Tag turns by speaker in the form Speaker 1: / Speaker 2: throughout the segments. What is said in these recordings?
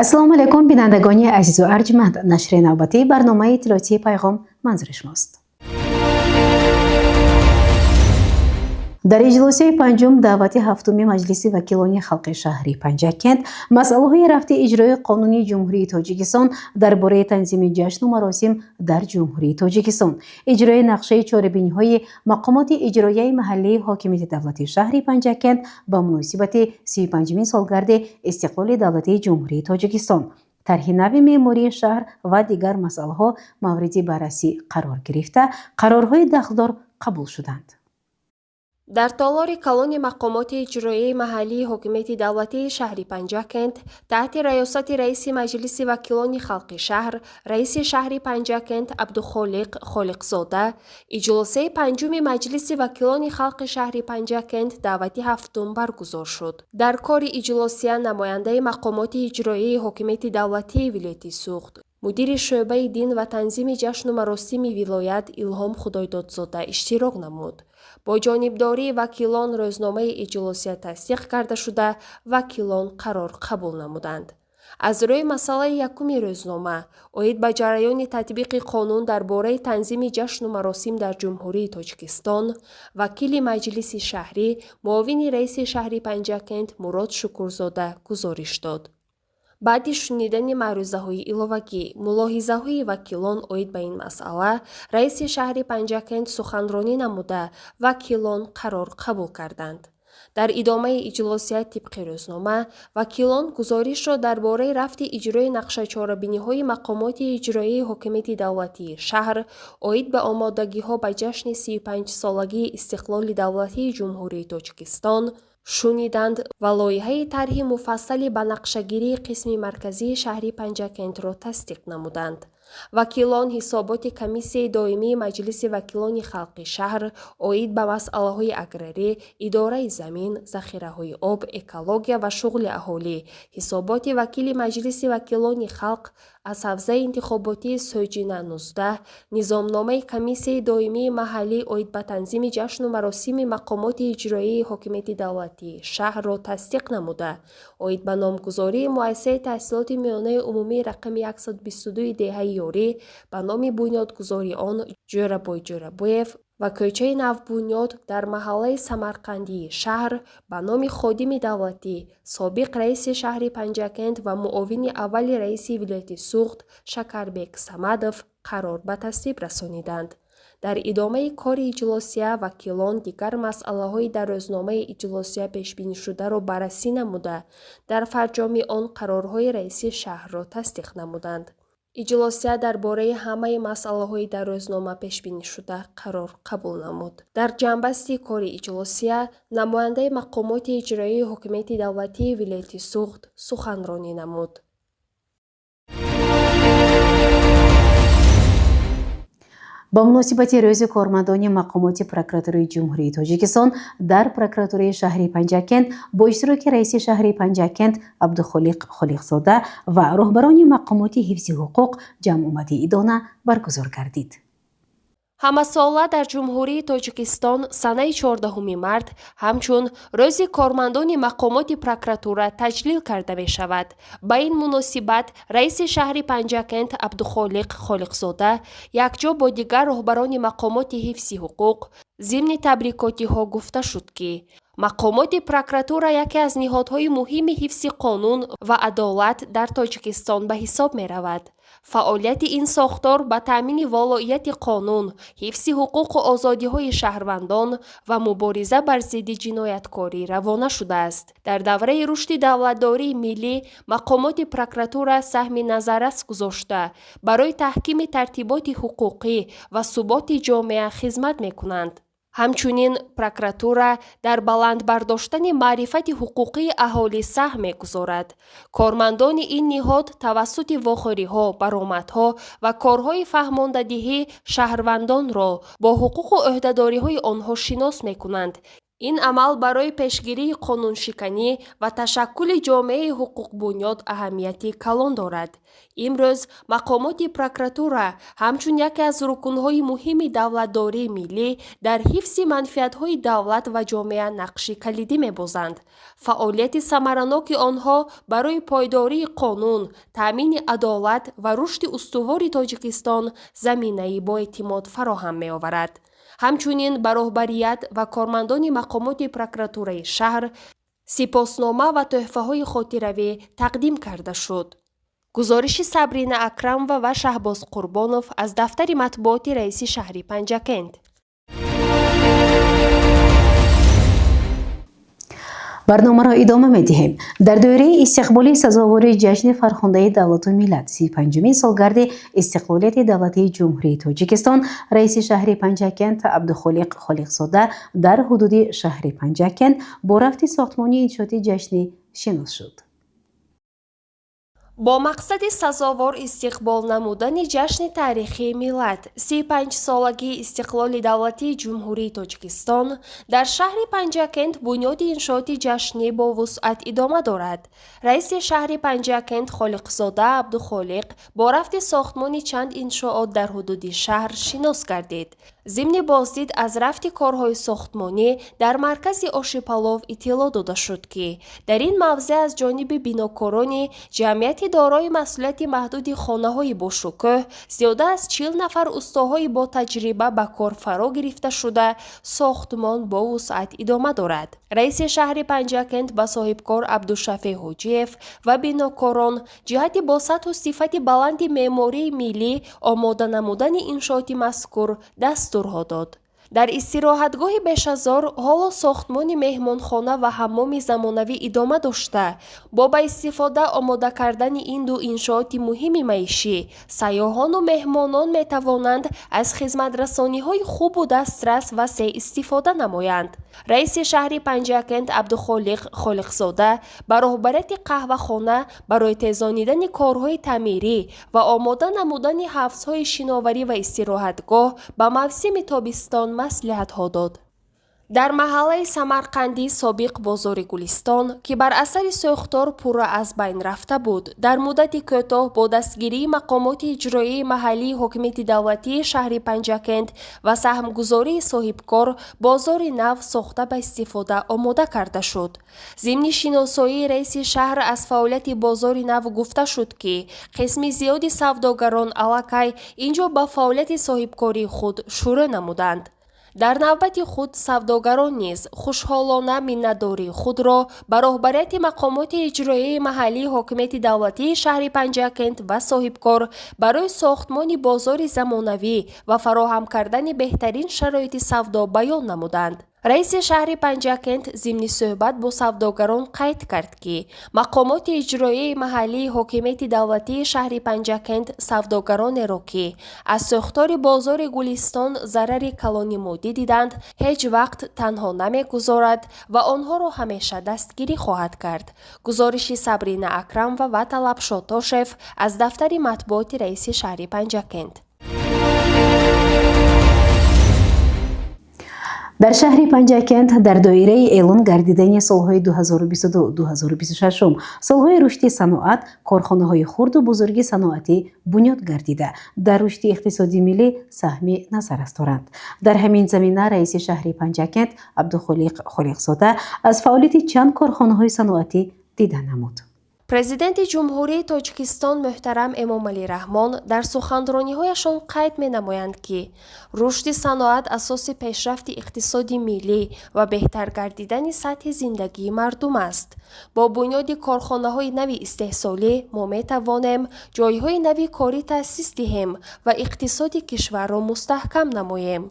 Speaker 1: Ассалому алайкум, бинандагони азизу арҷманд. Нашри навбатии барномаи иттилоотии «Пайғом» манзури шумост. Дар иҷлосияи панҷум даъвати ҳафтуми Маҷлиси вакилони халқи шаҳри Панҷакент масъалаҳои рафти иҷрои Қонуни Ҷумҳурии Тоҷикистон дар бораи танзими ҷашну маросим дар Ҷумҳурии Тоҷикистон, иҷрои нақшаи чорабиниҳои мақомоти иҷроияи маҳаллии ҳокимияти давлатии шаҳри Панҷакент ба муносибати 35-умин солгарди истиқлоли давлатии Ҷумҳурии Тоҷикистон, тарҳи нави меъмории шаҳр ва дигар масъалаҳо мавриди баррасӣ қарор гирифта, қарорҳои дахлдор қабул шуданд.
Speaker 2: Дар толори калони мақомоти иҷроияи маҳаллии ҳокимияти давлатии шаҳри Панҷакент таҳти раёсати раиси Маҷлиси вакилони халқи шаҳр, раиси шаҳри Панҷакент Абдухолиқ Холиқзода иҷлосияи панҷуми Маҷлиси вакилони халқи шаҳри Панҷакент даъвати ҳафтум баргузор шуд. Дар кори иҷлосия намояндаи мақомоти иҷроияи ҳокимияти давлатии вилояти Суғд, мудири шӯъбаи дин ва танзими ҷашну маросими вилоят Илҳом Худойдодзода иштирок намуд. Бо ҷонибдории вакилон рӯзномаи иҷлосия тасдиқ карда шуда, вакилон қарор қабул намуданд. Аз рӯи масъалаи якуми рӯзнома оид ба ҷараёни татбиқи қонун дар бораи танзими ҷашну маросим дар Ҷумҳурии Тоҷикистон, вакили Маҷлиси шаҳрӣ, муовини раиси шаҳри Панҷакент Мурод Шукурзода гузориш дод. Баъди шунидани маърӯзаҳои иловагӣ, мулоҳизаҳои вакилон оид ба ин масъала, раиси шаҳри Панҷакент суханронӣ намуда, вакилон қарор қабул карданд. Дар идомаи иҷлосия тибқи рӯзнома вакилон гузоришро дар бораи рафти иҷрои нақшачорабиниҳои мақомоти иҷроияи ҳокимияти давлатии шаҳр оид ба омодагиҳо ба ҷашни 35-солагии истиқлоли давлатии Ҷумҳурии Тоҷикистон шуниданд ва лоиҳаи тарҳи муфассали ба нақшагирии қисми марказии шаҳри Панҷакентро тасдиқ намуданд. Вакилон ҳисоботи комиссияи доимии Маҷлиси вакилони халқи шаҳр оид ба масъалаҳои аграрӣ, идораи замин, захираҳои об, экология ва шуғли аҳолӣ, ҳисоботи вакили Маҷлиси вакилони халқ аз ҳавзаи интихоботии Соҷина 19, низомномаи комиссияи доимии маҳаллӣ оид ба танзими ҷашну маросими мақомоти иҷроияи ҳокимияти давлатии шаҳрро тасдиқ намуда, оид ба номгузории муассисаи таҳсилоти миёнаи умумии рақами 122 деҳаи Ёрӣ ба номи бунёдгузори он Ҷӯрабой Ҷӯрабоев ва кӯчаи Навбунёд дар маҳаллаи Самарқандии шаҳр ба номи ходими давлатӣ, собиқ раиси шаҳри Панҷакент ва муовини аввали раиси вилояти Суғд Шакарбек Самадов қарор ба тасвиб расониданд. Дар идомаи кори иҷлосия вакилон дигар масъалаҳои дар рӯзномаи иҷлосия пешбинишударо баррасӣ намуда, дар фарҷоми он қарорҳои раиси шаҳрро тасдиқ намуданд. Иҷлосия дар бораи ҳамаи масъалаҳои дар рӯзнома пешбинишуда қарор қабул намуд. Дар ҷамъбасти кори иҷлосия намояндаи мақомоти иҷроияи ҳокимияти давлатии вилояти Суғд суханронӣ намуд.
Speaker 1: Ба муносибати Рӯзи кормандони мақомоти прокуратураи Ҷумҳурии Тоҷикистон дар прокуратураи шаҳри Панҷакент бо иштироки раиси шаҳри Панҷакент Абдухолиқ Холиқзода ва роҳбарони мақомоти ҳифзи ҳуқуқ ҷамъомади идона баргузор гардид.
Speaker 2: Ҳамасола дар Ҷумҳурии Тоҷикистон санаи 14 март ҳамчун Рӯзи кормандони мақомоти прокуратура таҷлил карда мешавад. Ба ин муносибат раиси шаҳри Панҷакент Абдухолиқ Холиқзода якҷо бо дигар роҳбарони мақомоти ҳифзи ҳуқуқ зимни табрикотиҳо гуфта шуд, ки мақомоти прокуратура яке аз ниҳодҳои муҳими ҳифзи қонун ва адолат дар Тоҷикистон ба ҳисоб меравад. Фаъолияти ин сохтор ба таъмини волоияти қонун, ҳифзи ҳуқуқу озодиҳои шаҳрвандон ва мубориза бар зидди ҷинояткорӣ равона шудааст. Дар давраи рушди давлатдории миллӣ мақомоти прокуратура саҳми назаррас гузошта, барои таҳкими тартиботи ҳуқуқӣ ва суботи ҷомеа хизмат мекунанд. Ҳамчунин прокуратура дар баланд бардоштани маърифати ҳуқуқии аҳолӣ саҳм мегузорад. Кормандони ин ниҳод тавассути вохӯриҳо, баромадҳо ва корҳои фаҳмондадиҳӣ шаҳрвандонро бо ҳуқуқу ӯҳдадориҳои онҳо шинос мекунанд. Ин амал барои пешгирии қонуншиканӣ ва ташаккули ҷомеаи ҳуқуқбунёд аҳамияти калон дорад. Имрӯз мақомоти прокуратура ҳамчун яке аз рукнҳои муҳими давлатдории миллӣ дар ҳифзи манфиатҳои давлат ва ҷомеа нақши калидӣ мебозанд. Фаъолияти самараноки онҳо барои пойдории қонун, таъмини адолат ва рушди устувори Тоҷикистон заминаи боэътимод фароҳам меоварад. Ҳамчунин ба роҳбарият ва кормандони мақомоти прокуратураи шаҳр сипоснома ва тӯҳфаҳои хотиравӣ тақдим карда шуд. Гузориши Сабрина Акрамова ва Шаҳбоз Қурбонов аз дафтари матбуоти раиси шаҳри Панҷакент.
Speaker 1: Барномаро идома медиҳем. Дар доираи истиқболи сазовори ҷашни фархундаи давлату миллат, 35-умин солгарди истиқлолияти давлатии Ҷумҳурии Тоҷикистон, раиси шаҳри Панҷакент Абдухолиқ Холиқзода дар ҳудуди шаҳри Панҷакент бо рафти сохтмони иншооти ҷашнӣ шинос шуд.
Speaker 2: Бо мақсади сазовор истиқбол намудани ҷашни таърихии миллат, 35-солагии истиқлоли давлатии Ҷумҳурии Тоҷикистон, дар шаҳри Панҷакент бунёди иншооти ҷашнӣ бо вусъат идома дорад. Раиси шаҳри Панҷакент Холиқзода Абдухолиқ бо рафти сохтмони чанд иншоот дар ҳудуди шаҳр шинос гардид. Зимни боздид аз рафти корҳои сохтмонӣ дар маркази Ошипалов иттилоъ дода шуд, ки дар ин мавзеъ аз ҷониби бинокорони ҷамъияти дорои масъулияти маҳдуди хонаҳои бошукӯҳ зиёда аз 40 нафар устоҳои ботаҷриба ба кор фаро гирифта шуда, сохтмон бо вусъат идома дорад. Раиси шаҳри Панҷакент ба соҳибкор Абдушафеъ Ҳоҷиев ва бинокорон ҷиҳати бо сатҳу сифати баланди меъмории миллӣ омода намудани иншооти мазкур дастурҳо дод. Дар истироҳатгоҳи Бешазор ҳоло сохтмони меҳмонхона ва ҳаммоми замонавӣ идома дошта, бо ба истифода омода кардани ин ду иншооти муҳими маишӣ, сайёҳону меҳмонон метавонанд аз хизматрасониҳои хубу дастрас васеъ истифода намоянд. Раиси шаҳри Панҷакент Абдухолиқ Холиқзода ба роҳбарияти қаҳвахона барои тезонидани корҳои таъмирӣ ва омода намудани ҳавзҳои шиноварӣ ва истироҳатгоҳ ба мавсими тобистон маслиҳатҳо дод. Дар маҳаллаи Самарқандӣ, собиқ бозори Гулистон, ки бар асари сӯхтор пурра аз байн рафта буд, дар муддати кӯтоҳ бо дастгирии мақомоти иҷроияи маҳаллии ҳокимияти давлатии шаҳри Панҷакент ва саҳмгузории соҳибкор бозори нав сохта ба истифода омода карда шуд. Зимни шиносоии раиси шаҳр аз фаъолияти бозори нав гуфта шуд, ки қисми зиёди савдогарон аллакай ин ҷо ба фаъолияти соҳибкории худ шурӯъ намуданд. Дар навбати худ савдогарон низ хушҳолона миннатдории худро ба роҳбарияти мақомоти иҷроияи маҳаллии ҳокимияти давлатии шаҳри Панҷакент ва соҳибкор барои сохтмони бозори замонавӣ ва фароҳам кардани беҳтарин шароити савдо баён намуданд. Раиси шаҳри Панҷакент зимни суҳбат бо савдогарон қайд кард, ки мақомоти иҷроияи маҳаллии ҳокимияти давлатии шаҳри Панҷакент савдогаронеро, ки аз сӯхтори бозори Гулистон зарари калони моддӣ диданд, ҳеҷ вақт танҳо намегузорад ва онҳоро ҳамеша дастгирӣ хоҳад кард. Гузориши Сабрина Акрамова ва Талабшо Тошев аз дафтари матбуоти раиси шаҳри Панҷакент.
Speaker 1: Дар шаҳри Панҷакент дар доираи эълон гардидани солҳои 2022-2026 солҳои рушди саноат, корхонаҳои хурду бузурги саноатӣ бунёд гардида, дар рушди иқтисоди миллӣ саҳми назаррас доранд. Дар ҳамин замина раиси шаҳри Панҷакент Абдухолиқ Холиқзода аз фаъолияти чанд корхонаҳои саноатӣ дида намуд.
Speaker 2: Президенти Ҷумҳурии Тоҷикистон муҳтарам Эмомалӣ Раҳмон дар суханрониҳояшон қайд менамоянд, ки рушди саноат асоси пешрафти иқтисоди миллӣ ва беҳтар гардидани сатҳи зиндагии мардум аст. Бо бунёди корхонаҳои нави истеҳсолӣ мо метавонем ҷойҳои нави корӣ таъсис диҳем ва иқтисоди кишварро мустаҳкам намоем.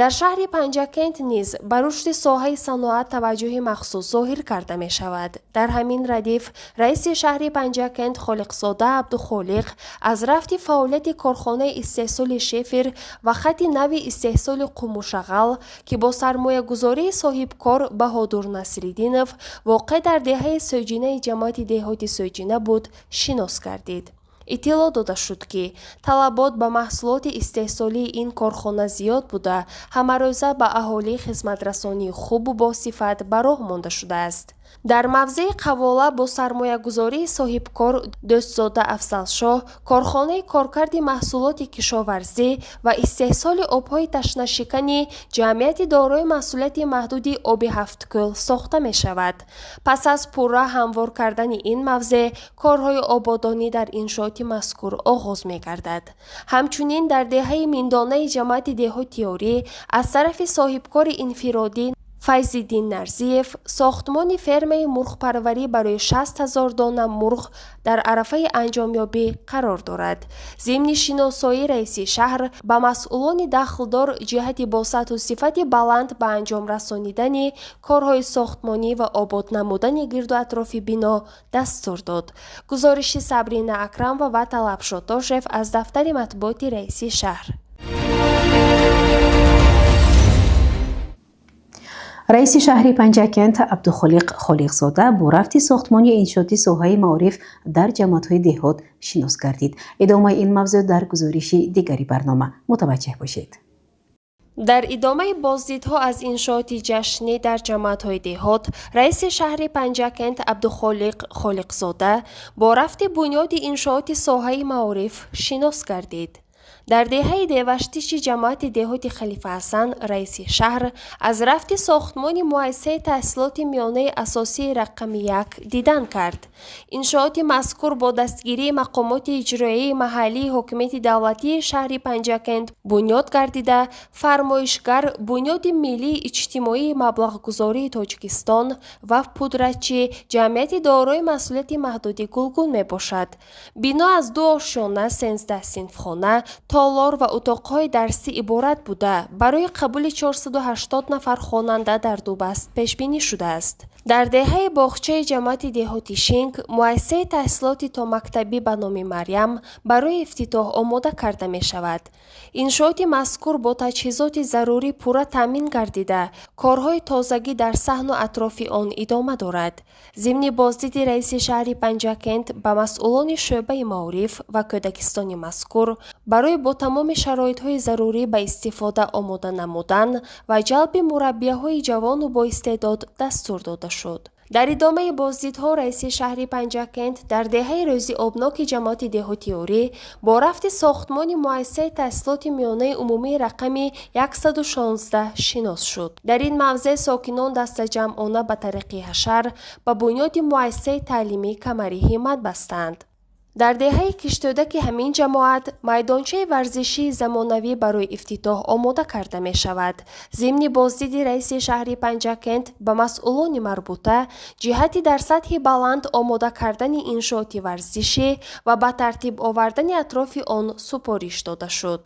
Speaker 2: Дар шаҳри Панҷакент низ ба рушди соҳаи саноат таваҷҷӯҳи махсус зоҳир карда мешавад. Дар ҳамин радиф раиси шаҳри Панҷакент Холиқзода Абдухолиқ аз рафти фаъолияти корхонаи истеҳсоли шифер ва хати нави истеҳсоли қумушағал, ки бо сармоягузории соҳибкор Баҳодур Насриддинов воқеъ дар деҳаи Сӯйҷинаи ҷамоати деҳоти Сӯйҷина буд, шинос гардид. Иттилоъ дода шуд, ки талабот ба маҳсулоти истеҳсолии ин корхона зиёд буда, ҳамарӯза ба аҳолӣ хизматрасонии хубу босифат ба роҳ монда шудааст. Дар мавзеи Қавола бо сармоягузории соҳибкор Дӯстзода Афзалшоҳ корхонаи коркарди маҳсулоти кишоварзӣ ва истеҳсоли обҳои ташнашикани ҷамъияти дорои масъулияти маҳдуди Оби Ҳафткӯл сохта мешавад. Пас аз пурра ҳамвор кардани ин мавзеъ, корҳои ободонӣ дар иншооти мазкур оғоз мегардад. Ҳамчунин дар деҳаи Миндонаи ҷамоати деҳоти Ёрӣ аз тарафи соҳибкори инфиродӣ Файзиддин Нарзиев сохтмони фермаи мурғпарварӣ барои 60 000 дона мурғ дар арафаи анҷомёбӣ қарор дорад. Зимни шиносоӣ раиси шаҳр ба масъулони дахлдор ҷиҳати бо сатҳу сифати баланд ба анҷом расонидани корҳои сохтмонӣ ва обод намудани гирду атрофи бино дастур дод. Гузориши Сабрина Акрамова ва Талаб Шотошев аз дафтари матбуоти раиси шаҳр.
Speaker 1: Раиси шаҳри Панҷакент Абдухолиқ Холиқзода бо рафти сохтмони иншооти соҳаи маориф дар ҷамоатҳои деҳот шинос гардид. Идомаи ин мавзӯъ дар гузориши дигари барнома мутаваҷҷеҳ бошед.
Speaker 2: Дар идомаи боздидҳо аз иншооти ҷашнӣ дар ҷамоатҳои деҳот, раиси шаҳри Панҷакент Абдухолиқ Холиқзода бо рафти бунёди иншооти соҳаи маориф шинос гардид. Дар деҳаи Деваштичи ҷамоати деҳоти Халифа Ҳасан раиси шаҳр аз рафти сохтмони муассисаи таҳсилоти миёнаи асосии рақами 1 дидан кард. Иншооти мазкур бо дастгирии мақомоти иҷроияи маҳаллии ҳокимияти давлатии шаҳри Панҷакент бунёд гардида, фармоишгар Бунёди миллии иҷтимоии маблағгузории Тоҷикистон ва пудратчи ҷамъияти дорои масъулияти маҳдуди Гулгун мебошад. Бино аз ду ошёна, 13 синфхона, толор ва утоқҳои дарсӣ иборат буда, барои қабули 480 нафар хонанда дар ду баст пешбинӣ шудааст. Дар деҳаи Боғчаи ҷамоати деҳоти Шинг муассисаи таҳсилоти томактабӣ ба номи Марьям барои ифтитоҳ омода карда мешавад. Иншооти мазкур бо таҷҳизоти зарурӣ пурра таъмин гардида, корҳои тозагӣ дар саҳну атрофи он идома дорад. Зимни боздиди раиси шаҳри Панҷакент ба масъулони шӯъбаи маориф ва кӯдакистони мазкур барои бо тамоми шароитҳои зарурӣ ба истифода омода намудан ва ҷалби мураббияҳои ҷавону боистеъдод дастур дода шуд. Дар идомаи боздидҳо раиси шаҳри Панҷакент дар деҳаи Рӯзиобноки ҷамоати деҳоти Ёрӣ бо рафти сохтмони муассисаи таҳсилоти миёнаи умумии рақами 116 шинос шуд. Дар ин мавзеъ сокинон дастаҷамъона ба тариқи ҳашар ба бунёди муассисаи таълимӣ камари ҳиммат бастанд. Дар деҳаи Киштӯдаки ҳамин ҷамоат майдончаи варзишии замонавӣ барои ифтитоҳ омода карда мешавад. Зимни боздиди раиси шаҳри Панҷакент ба масъулони марбута ҷиҳати дар сатҳи баланд омода кардани иншооти варзишӣ ва ба тартиб овардани атрофи он супориш дода шуд.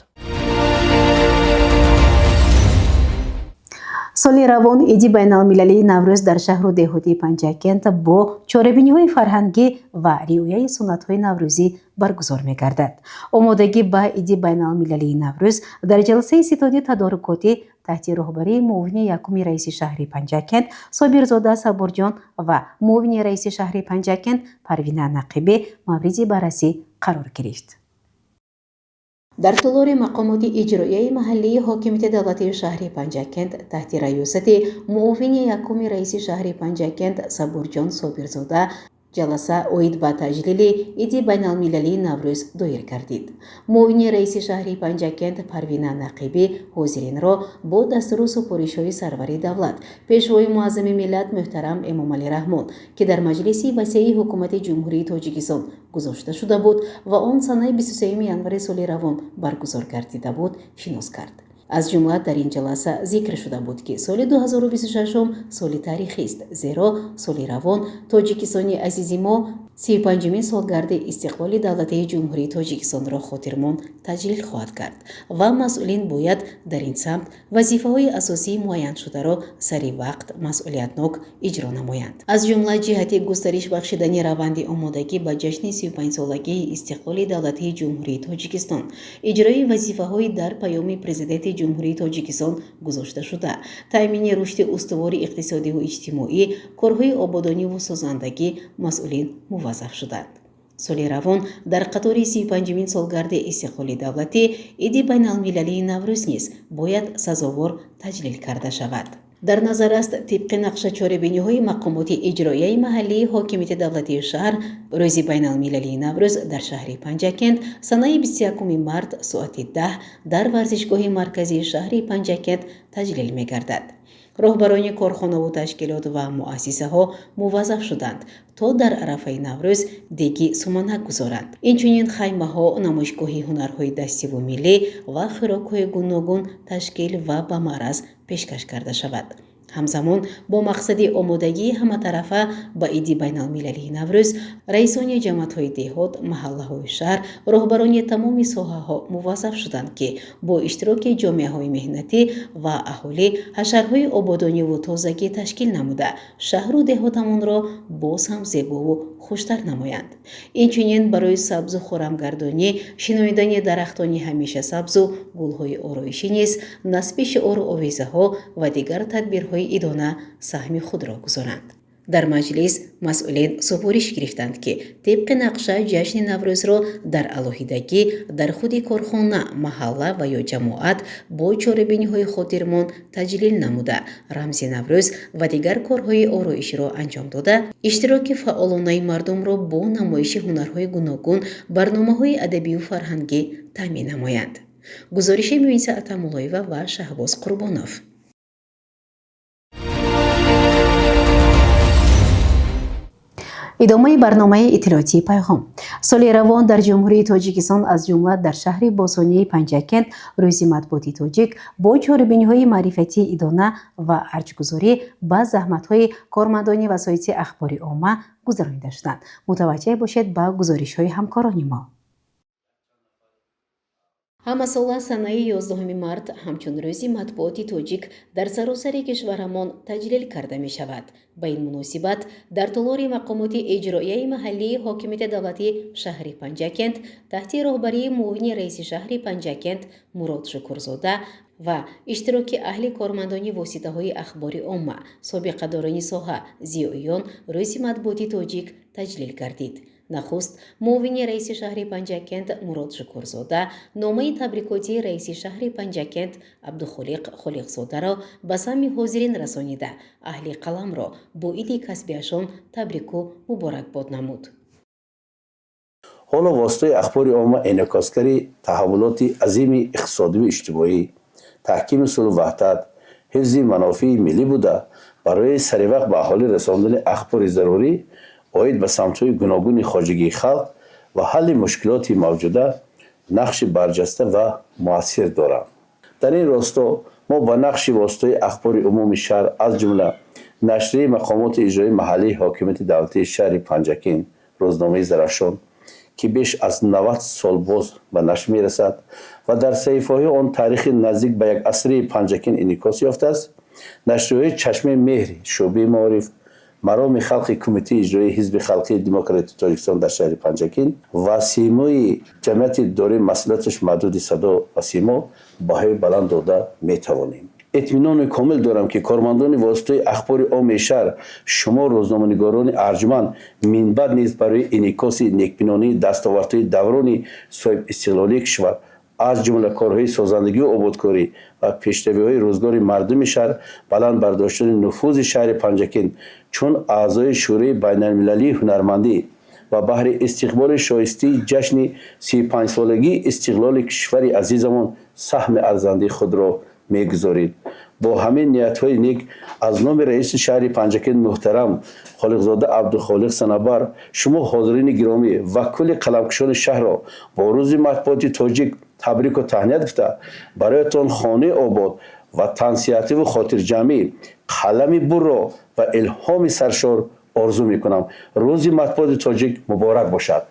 Speaker 1: Соли равон иди байналмилалии Наврӯз дар шаҳру деҳоти Панҷакент бо чорабиниҳои фарҳангӣ ва риояи суннатҳои наврӯзӣ баргузор мегардад. Омодагӣ ба иди байналмилалии Наврӯз дар ҷаласаи ситоди тадорукотӣ таҳти роҳбарии муовини якуми раиси шаҳри Панҷакент Собирзода Сабурҷон ва муовини раиси шаҳри Панҷакент Парвина Нақибӣ мавриди баррасӣ қарор гирифт. Дар толори мақомоти иҷроияи маҳаллии ҳокимияти давлатии шаҳри Панҷакент таҳти раёсати муовини якуми раиси шаҳри Панҷакент Сабурҷон Собирзода ҷаласа оид ба таҷлили иди байналмилалии Наврӯз доир гардид. Муовини раиси шаҳри Панҷакент Парвина Нақибӣ ҳозиринро бо дастуру супоришҳои сарвари давлат, пешвои муаззами миллат муҳтарам Эмомалӣ Раҳмон, ки дар маҷлиси васеи ҳукумати Ҷумҳурии Тоҷикистон гузошта шуда буд ва он санаи 23 январи соли равон баргузор гардида буд, шинос кард. Аз ҷумла дар ин ҷаласа зикр шуда буд, ки соли 2026 соли таърихист, зеро соли равон Тоҷикистони азизи мо 35-умин солгарди истиқлоли давлатии Ҷумҳурии Тоҷикистонро хотирмон таҷлил хоҳад кард ва масъулин бояд дар ин самт вазифаҳои асосии муайяншударо сари вақт масъулиятнок иҷро намоянд. Аз ҷумла ҷиҳати густариш бахшидани раванди омодагӣ ба ҷашни 35-солагии истиқлоли давлатии Ҷумҳурии Тоҷикистон, иҷрои вазифаҳои дар паёми Президенти Ҷумҳурии Тоҷикистон гузошта шуда, таъмини рушди устувори иқтисодиву иҷтимоӣ, корҳои ободониву созандагӣ масъулин муваззаф шуданд. Соли равон дар қатори 35-умин солгарди истиқлоли давлатӣ иди байналмилалии Наврӯз низ бояд сазовор таҷлил карда шавад. Дар назар аст, тибқи нақша чорабиниҳои мақомоти иҷроияи маҳаллии ҳокимияти давлатии шаҳр, рӯзи байналмилалии Наврӯз дар шаҳри Панҷакент санаи 21 март соати 10 дар варзишгоҳи марказии шаҳри Панҷакент таҷлил мегардад. Роҳбарони корхонаву ташкилот ва муассисаҳо муваззаф шуданд, то дар арафаи Наврӯз деги суманак гузоранд. Инчунин хаймаҳо, намоишгоҳи ҳунарҳои дастиву миллӣ ва хӯрокҳои гуногун ташкил ва ба маъраз пешкаш карда шавад. Ҳамзамон бо мақсади омодагии ҳаматарафа ба иди байналмилалии Наврӯз раисони ҷамоатҳои деҳот, маҳаллаҳои шаҳр, роҳбарони тамоми соҳаҳо муваззаф шуданд, ки бо иштироки ҷомеаҳои меҳнатӣ ва аҳолӣ ҳашарҳои ободониву тозагӣ ташкил намуда, шаҳру деҳотамонро боз ҳам зебову хуштар намоянд. Инчунин барои сабзу хӯрамгардонӣ, шинонидани дарахтони ҳамешасабзу гулҳои ороишӣ низ насби шиору овезаҳо ва дигар тадбирҳои идона саҳми худро гузоранд. Дар маҷлис масъулин супориш гирифтанд, ки тибқи нақша ҷашни Наврӯзро дар алоҳидагӣ дар худи корхона, маҳалла ва ё ҷамоат бо чорабиниҳои хотирмон таҷлил намуда, рамзи Наврӯз ва дигар корҳои ороиширо анҷом дода, иштироки фаъолонаи мардумро бо намоиши ҳунарҳои гуногун, барномаҳои адабию фарҳангӣ таъмин намоянд. Гузориши Муиса Атамуллоева ва Шаҳбоз Қурбонов. Идомаи барномаи иттилоотии Пайғом. Соли равон дар Ҷумҳурии Тоҷикистон, аз ҷумла дар шаҳри бостонии Панҷакент, рӯзи матбуоти тоҷик бо чорабиниҳои маърифатии идона ва арҷгузорӣ ба заҳматҳои кормандони васоити ахбори омма гузаронида шуданд. Мутаваҷҷеҳ бошед ба гузоришҳои ҳамкорони мо. Ҳамасола санаи 11 март ҳамчун рӯзи матбуоти тоҷик дар саросари кишварамон таҷлил карда мешавад. Ба ин муносибат дар толори мақомоти иҷроияи маҳаллии ҳокимияти давлатии шаҳри Панҷакент таҳти роҳбарии муовини раиси шаҳри Панҷакент Мурод Шукурзода ва иштироки аҳли кормандони воситаҳои ахбори омма, собиқадорони соҳа, зиёиён рӯзи матбуоти тоҷик таҷлил гардид. Нахуст муовини раиси шаҳри Панҷакент Мурод Шукурзода номаи табрикотии раиси шаҳри Панҷакент Абдухолиқ Холиқзодаро ба самъи ҳозирин расонида, аҳли қаламро бо иди касбиашон табрику муборакбод намуд.
Speaker 3: Ҳоло воситаи ахбори омма инъикосгари таҳаввулоти азими иқтисодиву иҷтимоӣ, таҳкими сулҳу ваҳдат, ҳифзи манофеи миллӣ буда, барои саривақт ба аҳолӣ расондани ахбори зарурӣ оид ба самтҳои гуногуни хоҷагии халқ ва ҳалли мушкилоти мавҷуда нақши барҷаста ва муассир доранд. Дар ин росто мо ба нақши воситаҳои ахбори умуми шаҳр, аз ҷумла нашрияи мақомоти иҷроии маҳаллии ҳокимияти давлатии шаҳри Панҷакент, рӯзномаи Зарафшон, ки беш аз 90 сол боз ба нашр мерасад ва дар саҳифаҳои он таърихи наздик ба як асрии Панҷакент инъикос ёфтааст, нашрияҳои Чашмаи меҳр, шӯъбаи маориф, мароми халқи Кумитаи иҷроии Ҳизби халқии демократии Тоҷикистон дар шаҳри Панҷакент ва симои ҷамъияти дораи масъулияташ маҳдуди Садо ва Симо баҳои баланд дода метавонем. Итминони комил дорам, ки кормандони воситаи ахбори оммаи шаҳр, шумо рӯзноманигорони арҷманд минбаъд низ барои инъикоси некбинонии дастовардҳои даврони соҳибистиқлолии кишвар, аз ҷумла корҳои созандагию ободкорӣ ва пешравиҳои рӯзгори мардуми шаҳр, баланд бардоштани нуфузи шаҳри Панҷакент чун аъзои Шӯрои байналмилалии ҳунармандӣ ва баҳри истиқболи шоистаи ҷашни 35-солагии истиқлоли кишвари азизамон саҳми арзандаи худро мегузоред. Бо ҳамин ниятҳои нек аз номи раиси шаҳри Панҷакент муҳтарам Холиқзода Абдухолиқ Санабар шумо ҳозирини гиромӣ ва кулли қаламкашони шаҳрро бо рӯзи матбуоти тоҷик табрику таҳният гуфта, бароятон хонаи обод ва тансиҳативу хотирҷамъӣ, қалами бурро ва илҳоми саршор орзу мекунам. Рӯзи матбуоти тоҷик муборак бошад.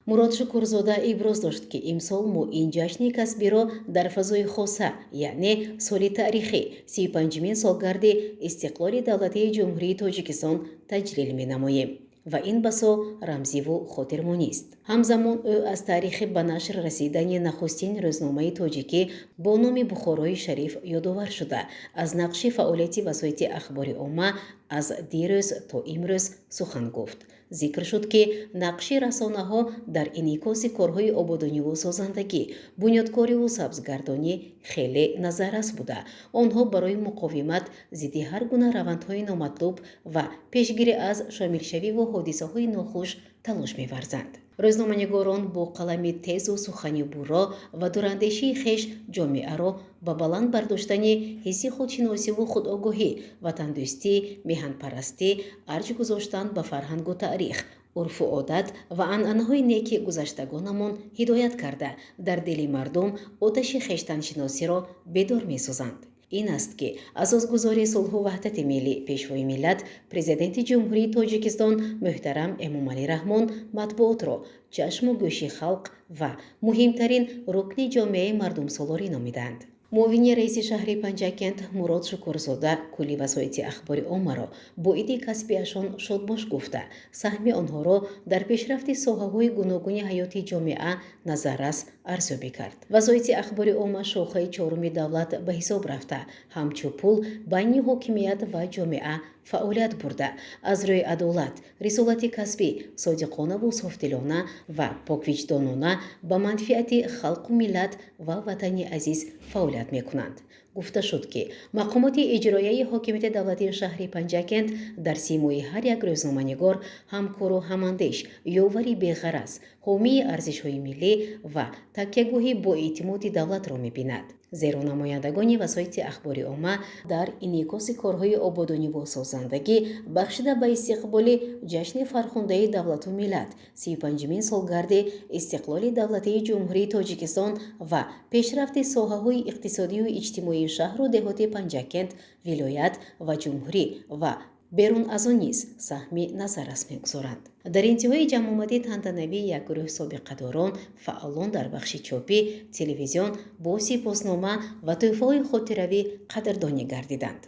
Speaker 1: Мурод Шукурзода иброз дошт, ки имсол мо ин ҷашни касбиро дар фазои хоса, яъне соли таърихӣ, 35-умин солгарди истиқлоли давлатии Ҷумҳурии Тоҷикистон таҷлил менамоем ва ин басо рамзиву хотирмонист. Ҳамзамон ӯ аз таърихи ба нашр расидани нахустин рӯзномаи тоҷикӣ бо номи Бухорои Шариф ёдовар шуда, аз нақши фаъолияти васоити ахбори омма аз дирӯз то имрӯз сухан гуфт. Зикр шуд, ки нақши расонаҳо дар инъикоси корҳои ободониву созандагӣ, бунёдкориву сабзгардонӣ хеле назаррас буда, онҳо барои муқовимат зидди ҳар гуна равандҳои номатлуб ва пешгирӣ аз шомилшавиву ҳодисаҳои нохуш талош меварзанд. Рӯзноманигорон бо қалами тезу сухани бурро ва дурандешии хеш ҷомеаро ба баланд бардоштани ҳисси худшиносиву худогоҳӣ, ватандӯстӣ, меҳанпарастӣ, арҷ гузоштан ба фарҳангу таърих, урфу одат ва анъанаҳои неки гузаштагонамон ҳидоят карда, дар дили мардум оташи хештаншиносиро бедор месозанд. Ин аст, ки асосгузори сулҳу ваҳдати миллӣ, Пешвои миллат, Президенти Ҷумҳурии Тоҷикистон муҳтарам Эмомалӣ Раҳмон матбуотро чашму гӯши халқ ва муҳимтарин рукни ҷомеаи мардумсолорӣ номиданд. Муовини раиси шаҳри Панҷакент Мурод Шукурзода кулли васоити ахбори оммаро бо иди касбиашон шодбош гуфта, саҳми онҳоро дар пешрафти соҳаҳои гуногуни ҳаёти ҷомеа назаррас арзёбӣ кард. Васоити ахбори омма шохаи чоруми давлат ба ҳисоб рафта, ҳамчун пул байни ҳокимият ва ҷомеа фаъолият бурда, аз рӯи адолат, рисолати касбӣ, содиқонаву софдилона ва поквиҷдонона ба манфиати халқу миллат ва ватани азиз фаъолият мекунанд. Гуфта шуд, ки мақомоти иҷроияи ҳокимияти давлатии шаҳри Панҷакент дар симои ҳар як рӯзноманигор ҳамкору ҳамандеш, ёвари беғараз, ҳомии арзишҳои миллӣ ва такягоҳи боэътимоди давлатро мебинад. Зеро намояндагони васоити ахбори омма дар инъикоси корҳои ободониву созандагӣ бахшида ба истиқболи ҷашни фархундаи давлату миллат, 35-умин солгарди истиқлоли давлатии Ҷумҳурии Тоҷикистон ва пешрафти соҳаҳои иқтисодию иҷтимоии шаҳру деҳоти Панҷакент, вилоят ва ҷумҳурӣ ва берун аз он низ саҳми назаррас мегузоранд. Дар интиҳои ҷамъомадии тантанавӣ як гурӯҳ собиқадорон, фаъолон дар бахши чопӣ, телевизион бо сипоснома ва тӯҳфаҳои хотиравӣ қадрдонӣ гардиданд.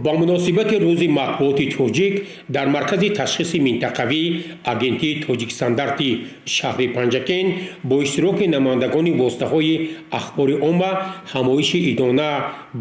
Speaker 4: Бо муносибати Рӯзи матбуоти тоҷик дар маркази ташхиси минтақавӣ Агентии Тоҷикстандарти шаҳри Панҷакент бо иштироки намояндагони воситаҳои ахбори омма ҳамоиши идона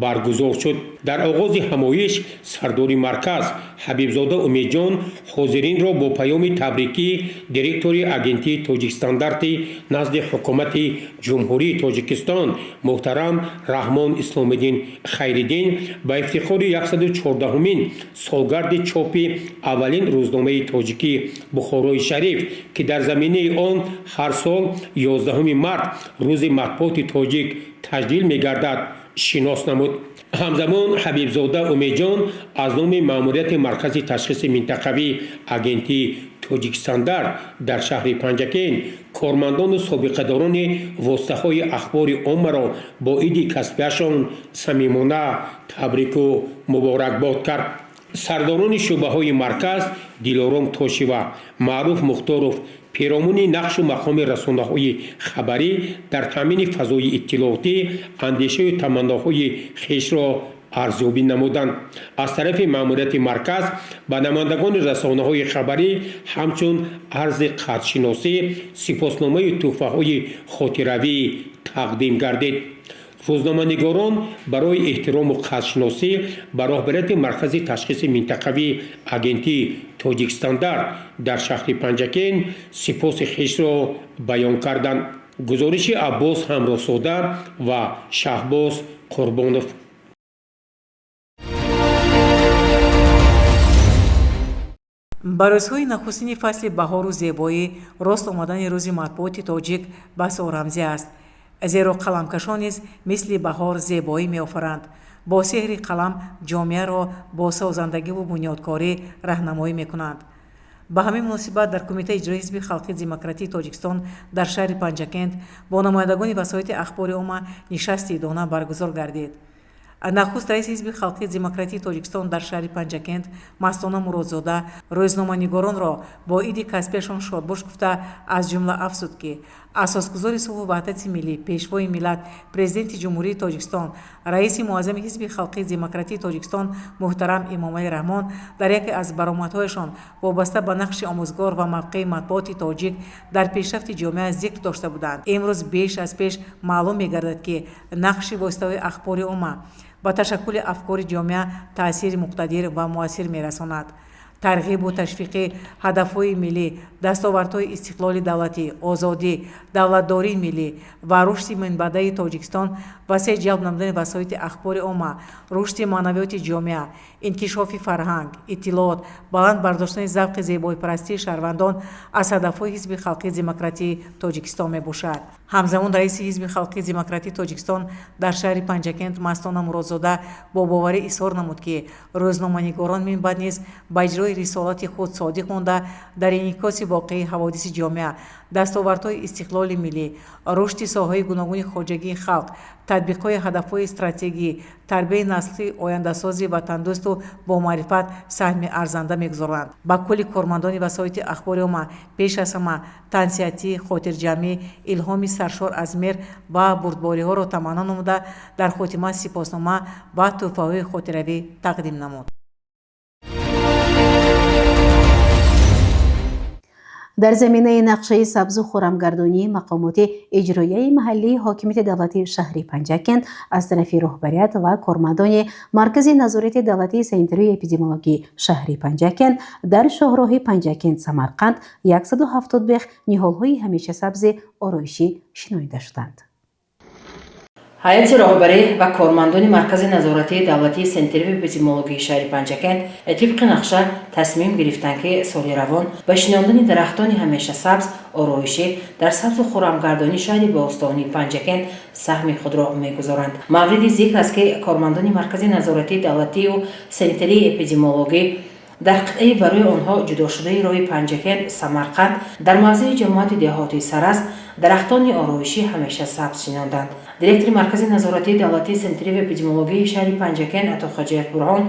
Speaker 4: баргузор шуд. Дар оғози ҳамоиш сардори марказ Ҳабибзода Умедҷон ҳозиринро бо паёми табрикӣ директори Агентии Тоҷикстандарти назди Ҳукумати Ҷумҳурии Тоҷикистон муҳтарам Раҳмон Исломиддин Хайриддин ба ифтихори 114-умин солгарди чопи аввалин рӯзномаи тоҷикӣ Бухорои Шариф, ки дар заминаи он ҳар сол 11 март Рӯзи матбуоти тоҷик таҷлил мегардад, шинос намуд. Ҳамзамон Ҳабибзода Умедҷон аз номи маъмурияти маркази ташхиси минтақавӣ Агентии Тоҷикстандарт дар шаҳри Панҷакент кормандону собиқадорони воситаҳои ахбори оммаро бо иди касбиашон самимона табрику муборакбод кард. Сардорони шӯъбаҳои марказ Дилором Тошева, Маъруф Мухторов перомуни нақшу мақоми расонаҳои хабарӣ дар таъмини фазои иттилоотӣ андешаю таманноҳои хешро арзёбӣ намуданд. Аз тарафи маъмурияти марказ ба намояндагони расонаҳои хабарӣ ҳамчун арзи қадршиносӣ сипосномаю тӯҳфаҳои хотиравӣ тақдим гардид. Рӯзноманигорон барои эҳтирому қадршиносӣ ба роҳбарияти маркази ташхиси минтақавии Агентии Тоҷикстандарт дар шаҳри Панҷакент сипоси хешро баён карданд. Гузориши Аббос Ҳамроҳзода ва Шаҳбоз Қурбонов.
Speaker 5: Ба рӯзҳои нахустини фасли баҳору зебоӣ рост омадани Рӯзи матбуоти тоҷик басо рамзӣ аст, зеро қаламкашон низ мисли баҳор зебоӣ меофаранд, бо сеҳри қалам ҷомеаро бо созандагиву бунёдкорӣ раҳнамоӣ мекунанд. Ба ҳамин муносибат дар Кумитаи иҷрои Ҳизби халқии демократии Тоҷикистон дар шаҳри Панҷакент бо намояндагони васоити ахбори омма нишасти идона баргузор гардид. Нахуст раиси Ҳизби халқии демократии Тоҷикистон дар шаҳри Панҷакент Мастона Муродзода рӯзноманигоронро бо иди касбияшон шодбош гуфта, аз ҷумла афзуд, ки асосгузори сулҳу ваҳдати миллӣ, Пешвои миллат, Президенти Ҷумҳурии Тоҷикистон, Раиси Муаззами Ҳизби халқии демократии Тоҷикистон муҳтарам Эмомалӣ Раҳмон дар яке аз баромадҳояшон вобаста ба нақши омӯзгор ва мавқеи матбуоти тоҷик дар пешрафти ҷомеа зикр дошта буданд. Имрӯз беш аз пеш маълум мегардад, ки нақши воситаҳои ахбори омма ба ташаккули афкори ҷомеа таъсири муқтадир ва муассир мерасонад. Тарғибу ташвиқи ҳадафҳои миллӣ, дастовардҳои истиқлоли давлатӣ, озодӣ, давлатдории миллӣ ва рушди минбаъдаи Тоҷикистон, васеъ ҷалб намудани васоити ахбори омма, рушди маънавиёти ҷомеа, инкишофи фарҳанг, иттилоот, баланд бардоштани завқи зебоипарастии шаҳрвандон аз ҳадафҳои Ҳизби халқии демократии Тоҷикистон мебошад. Ҳамзамон раиси Ҳизби халқии демократии Тоҷикистон дар шаҳри Панҷакент Мастона Муродзода бо боварӣ изҳор намуд, ки рӯзноманигорон минбаъд низ ба иҷрои рисолати худ содиқ монда, дар инъикоси воқеии ҳаводиси ҷомеа, дастовардҳои истиқлоли миллӣ, рушди соҳаҳои гуногуни хоҷагии халқ, татбиқҳои ҳадафҳои стратегӣ, тарбияи насли ояндасози ватандӯсту бомаърифат саҳми арзанда мегузоранд. Ба кулли кормандони васоити ахбори омма пеш аз ҳама тансиҳатӣ, хотирҷамъӣ, илҳоми саршор аз меҳр ва бурдбориҳоро таманно намуда, дар хотима сипоснома ва тӯҳфаҳои хотиравӣ тақдим намуд.
Speaker 1: Дар заминаи нақшаи сабзу хуррамгардонии мақомоти иҷроияи маҳаллии ҳокимияти давлатии шаҳри Панҷакент аз тарафи роҳбарият ва кормандони Маркази назорати давлатии санитарию эпидемиологии шаҳри Панҷакент дар шоҳроҳи Панҷакент Самарқанд 170 бех ниҳолҳои ҳамешасабзи ороишӣ шинонида шуданд.
Speaker 6: Ҳайати роҳбарӣ ва кормандони Маркази назоратии давлатии санитарию эпидемиологии шаҳри Панҷакент тибқи нақша тасмим гирифтанд, ки соли равон ба шинондани дарахтони ҳамешасабз ороишӣ дар сабзу хуррамгардонии шаҳри бостонии Панҷакент саҳми худро мегузоранд. Мавриди зикр аст, ки кормандони Маркази назоратии давлатию санитарии эпидемиологӣ дар қитъаи барои онҳо ҷудошудаи роҳи Панҷакент Самарқанд дар мавзеи ҷамоати деҳоти Сарас дарахтони ороишӣ ҳамеша сабз шинонданд. Директори Маркази назоратии давлатии санитарию эпидемиологии шаҳри Панҷакент Атохоҷаев Бурҳон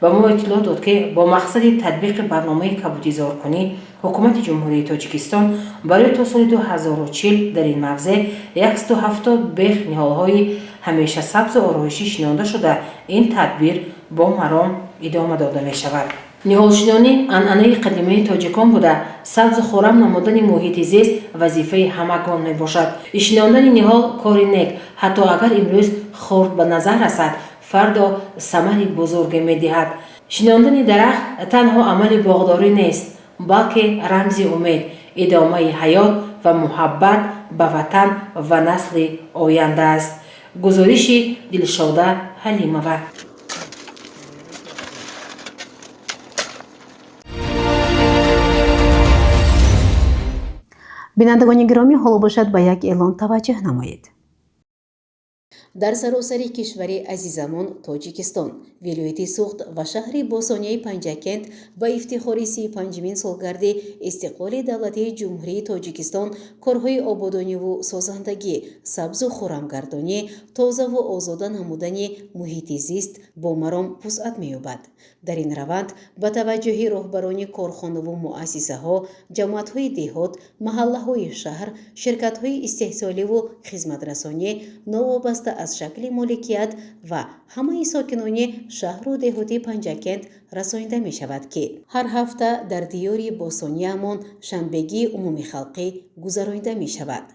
Speaker 6: ба мо иттилоъ дод, ки бо мақсади татбиқи барномаи кабудизоркунӣ Ҳукумати Ҷумҳурии Тоҷикистон барои то соли 2040 дар ин мавзеъ 170 бех ниҳолҳои ҳамеша сабзу ороишӣ шинонда шуда, ин тадбир бо маром идома дода мешавад. Ниҳолшинонӣ анъанаи қадимаи тоҷикон буда, сабзу хуррам намудани муҳити зист вазифаи ҳамагон мебошад. Шинондани ниҳол кори нек, ҳатто агар имрӯз хурд ба назар расад, фардо самари бузурге медиҳад. Шинондани дарахт танҳо амали боғдорӣ нест, балки рамзи умед, идомаи ҳаёт ва муҳаббат ба ватан ва насли оянда аст. Гузориши Дилшода Ҳалимова.
Speaker 1: Бинандагони гиромӣ, ҳоло бошад, ба як эълон таваҷҷӯҳ намоед. Дар саросари кишвари азизамон Тоҷикистон, вилояти Суғд ва шаҳри босонияи Панҷакент ба ифтихори 35-умин солгарди истиқлоли давлатии Ҷумҳурии Тоҷикистон корҳои ободониву созандагӣ, сабзу хуррамгардонӣ, тозаву озода намудани муҳити зист бо маром вусъат меёбад. Дар ин раванд ба таваҷҷӯҳи роҳбарони корхонаву муассисаҳо, ҷамоатҳои деҳот, маҳаллаҳои шаҳр, ширкатҳои истеҳсоливу хизматрасонӣ новобаста аз шакли моликият ва ҳамаи сокинони шаҳру деҳоти Панҷакент расонида мешавад, ки ҳар ҳафта дар диёри босониямон шанбегии умумихалқӣ гузаронида мешавад.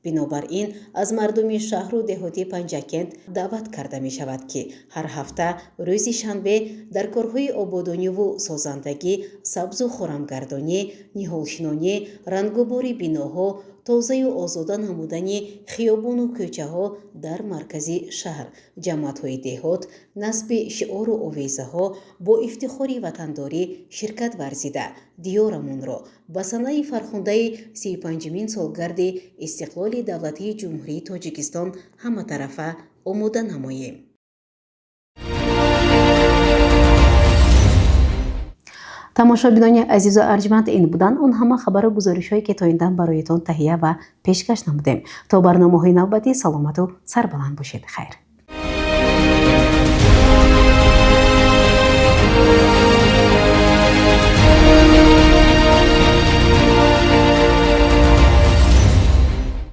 Speaker 1: Бинобар ин аз мардуми шаҳру деҳоти Панҷакент даъват карда мешавад, ки ҳар ҳафта рӯзи шанбе дар корҳои ободониву созандагӣ, сабзу хуррамгардонӣ, ниҳолшинонӣ, рангубори биноҳо, тозаю озода намудани хиёбону кӯчаҳо дар маркази шаҳр, ҷамоатҳои деҳот, насби шиору овезаҳо бо ифтихори ватандорӣ ширкат варзида, диёрамонро ба санаи фархундаи 35-умин солгарди истиқлоли давлатии Ҷумҳурии Тоҷикистон ҳаматарафа омода намоем. Тамошобинони азизу арҷманд, ин буданд он ҳама хабару гузоришҳое, ки то ин дам бароятон таҳия ва пешкаш намудем. То барномаҳои навбатӣ саломату сарбаланд бошед. Хайр.